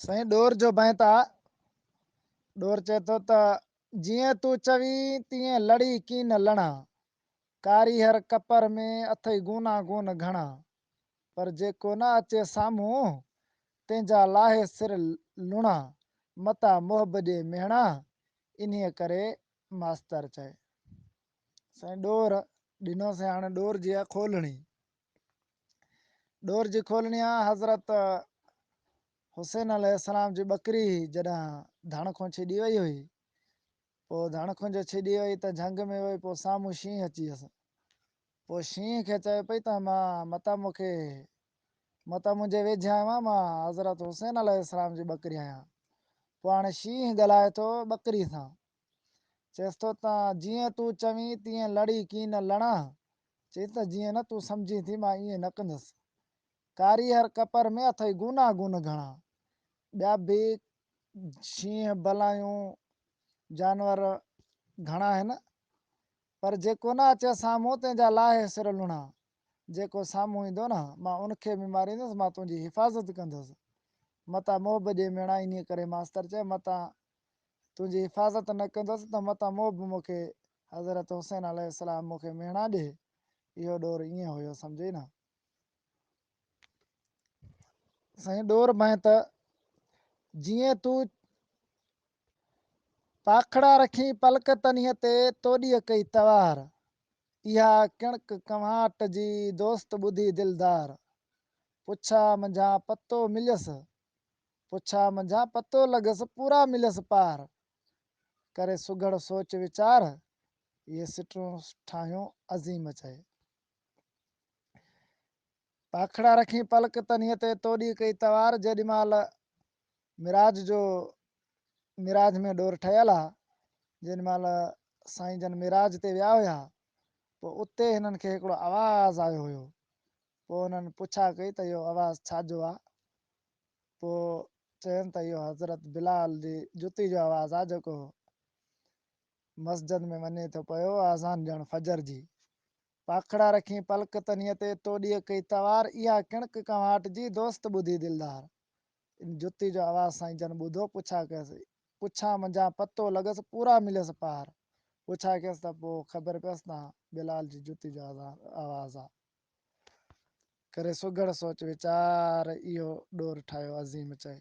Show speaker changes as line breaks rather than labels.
سائين ڏور جو بيت آ. ڏور چئي ٿو ته جيئن تون چوين تيئن لڙي ڪين لڻان، ڪاريهر ڪپر ۾ اٿئي گونا گون گهڻا، پر جيڪو نه اچي سامهون، تنهن جا لاهي سر لڻان، متان محب ڏي مهڻا، انهيء ڪري ماستر چئي. سائين ڏور ڏنوسين هاڻي ڏور جي آ کولڻي. ڏور جي کولڻي آ حضرت حسين عليه السلام جي ٻڪري هئي جڏهن ڌڻ کان ڇڏي وئي هئي پوء ڌڻ کان جو ڇڏي وئي ته جهنگ ۾ وئي پوء سامهون شينهن اچي ويس پوء شينهن کي چوي پئي ته مان متان مون کي متان منهنجي ويجهي آيو آهين مان حضرت حسين عليه السلام جي ٻڪري آهيان پوء هاڻي شينهن ڳالهائي ٿو ٻڪري سان چيس ٿو ته جيئن تون چوين تيئن لڙي ڪين لڻان چيس ته جيئن نه تون سمجهين ٿي مان ائين نه ڪندس ڪاريهر ڪپر ۾ اٿئي گونا گون گهڻا. ٻيا به شينهن بلايون جانور گهڻا آهن، پر جيڪو نه اچي سامهون تنهن جا لاهي سر لڻا. جيڪو سامهون ايندو نه، مان ان کي به ماريندس، مان تنهنجي حفاظت ڪندس. متان موهه به ڏي ميڻا انهيء ڪري ماستر چيو، متان تنهنجي حفاظت نه ڪندس ته متان موهه به مون کي حضرت حسين عليه السلام مون کي ميڻا ڏي. اهو ڏور ائين هيو، سمجهئي نه؟ سائين ڏور ڀانء ته جيئن تون پاکڙا رکين پلڪ تنهيء تي توڏيء ڪئي توار اها ڪڻڪ ڪنواٽ جي دوست ٻڌي دلدار پڇا منجهان پتو مليس پڇا منجهان پتو لڳس پورا مليس پار ڪري سگهڙ سوچ ويچار اهي سٽون ٺاهيون عظيم چئي. پاکڙا رکين پلڪ تنهيء تي توڏي ڪئي توار جيڏي مهل مراج جو مراج ۾ ڏور ٺهيل آ جيڏي مهل سائين جن مراج تي ويا هيا پوء اتي هنن کي هڪڙو آواز آيو هيو پوء هنن پڇا ڪئي ته اهو آواز ڇا جو آ پوء چين ته اهو حضرت بلال جي جتي جو آواز آ جيڪو مسجد ۾ وڃي ٿو پيو آذان ڏيڻ فجر جي پاکڙا رکين پلڪ تنهيء تي، تو ڏيهه ڪئي توار، اها ڪڻڪ ڪنواٽ جي، دوست ٻڌي دلدار. ان جتي جو آواز سائين جن ٻڌو، پڇا ڪيس. پڇا منجهان پتو لڳس، پورا مليس پار. پڇا ڪيس ته پوء خبر پيس ته بلال جي جتي جو آواز آ. ڪري سگهڙ سوچ ويچار، اهو ڏور ٺاهيو عظيم چئي.